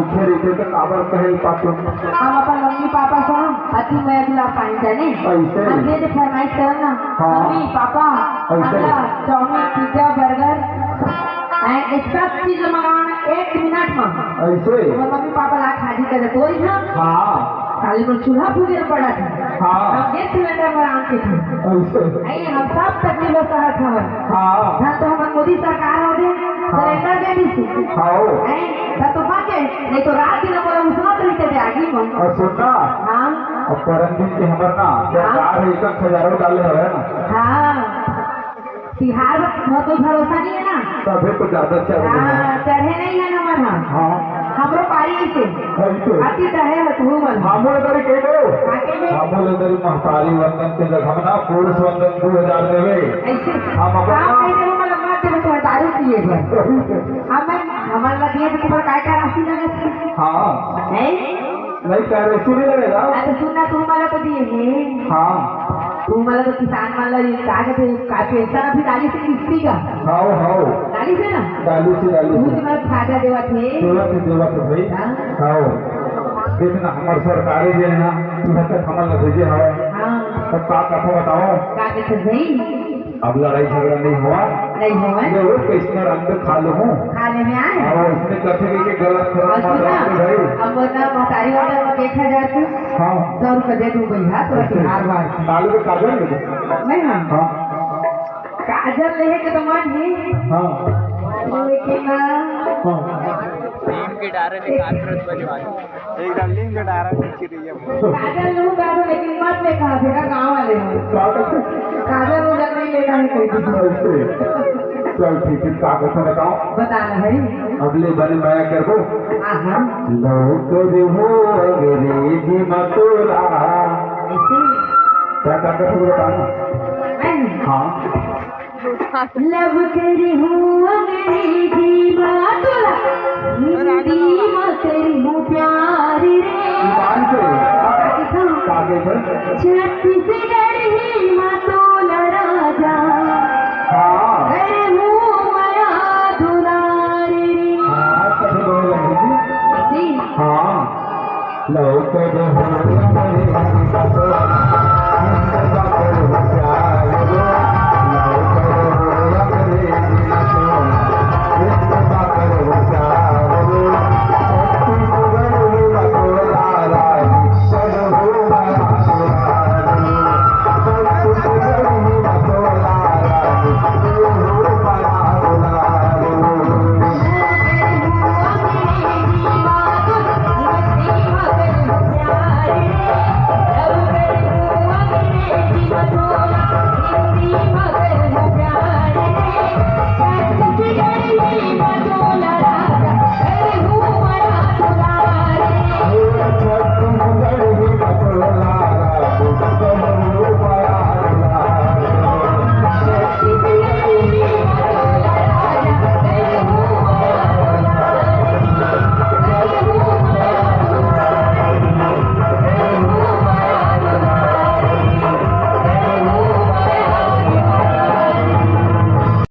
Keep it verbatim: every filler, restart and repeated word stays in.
फेर इसे तो काबर कहे पातो। हम अपन मम्मी पापा से हम अति मया दुलार पानी जाने। ऐसे? हम जे जे फरमाइश करन ना, हाँ। मम्मी पापा, ऐसे? हमला चाउमीन, पिज्जा, बर्गर, ऐ, ये सब चीज मंगाना एक मिनट में। ऐसे? हमर मम्मी पापा ला खाजी कर दे तोरी ना। हाँ। खाली मोर चूल्हा फूके ल पड़त हे। हाँ। हम गैस सिलेंडर में आराम के थे। ऐसे? ऐ, हम सब तकलीफ सहत हवन। हाँ। धन तो हमर मोदी सरकार हो दे, हाँ। सिलेंडर दे दी सी। हाँ। ऐ, त तो बाके, नहीं तो रात दिन मोला उसनत रहिते थे आगी में। अउ सुन ना, हाँ। अब परम दिन के हमर ना, हाँ। सरकार एक एक हजारों डाले हवे ना। हाँ। तिहार में कोई भरोसा नहीं है ना। तभे तो ज्यादा चढ़ गया। हाँ, चढ़े नहीं है नमन हम। हाँ। हमरो पारी ऐसे। ऐसे। अति दहे हो तू मन। हमो इधर के दो। आके में। हमो इधर महतारी वंदन के जगह में ना पुरुष वंदन दो हजार देवे। ऐसे। हम अपन काम ना नहीं देबो, मतलब मत देबो, तो दारू पिए बर। ऐसे। अब मैं, हमारे लगे तो तुम्हारा काय का राशि लगे? हाँ। है? नहीं, कह रहे, सुन ही लगेगा। अरे सुन ना, तू मला तो दिए हे। हाँ। तू मला तो किसान मन ला ये का कहते, का पेंशन अभी डाली से किस्ती का? हाओ, हाओ। डाली से ना? डाली से, डाली तू से। तुम्हारा फायदा देवा थे। देवा थे, देवा थे भाई। हाँ। हाओ। देख ना, हमार सरकारी जे है ना, इधर तक हमर ला भेजे हवे। हाँ। तब का कथा बताओ? का कहते भाई? अब लड़ाई झगड़ा नहीं हुआ। नहीं हुआ। ये वो कृष्ण रंग खा लो हूँ। खा ले में आए। और उसने कथे के गलत और सलाह सुना, मार दे भाई। अब वो ना महतारी वाला में देखा जाए तो हाँ। सौ रुपये दे दूँ भैया, तो ऐसे। हर बार। काले को काजल ले दे। नहीं हाँ। हाँ। काजल ले है कि तो मन है। हाँ। लेकिन ना। हाँ। नीम के डारे निकाल रहे बजवाई। एकदम नीम के डारा नीचे रही है। काजल लूँ बाबू, लेकिन मत ले कहा बेटा, गाँव वाले हो। काजल उजल नहीं लेना है कहीं किसी से। चल ठीक है, का कहता बताओ। बता ना भाई। अगले बने मया करबो। हाँ, हाँ। लव करे हो अंग्रेजी में तोला। ऐसे? क्या, क्या कहता बताओ ना। नहीं। हाँ। लव करी हूँ अंग्रेजी मा तोला, हिंदी मा करी हूँ प्यार रे। ईमान से। का कहत हन? छत्तीसगढ़ी मा तोला राजा, हाँ। करी हूँ मया दुलार रे। हाँ, कभी बोले लगी जी। जी। हाँ। लव करी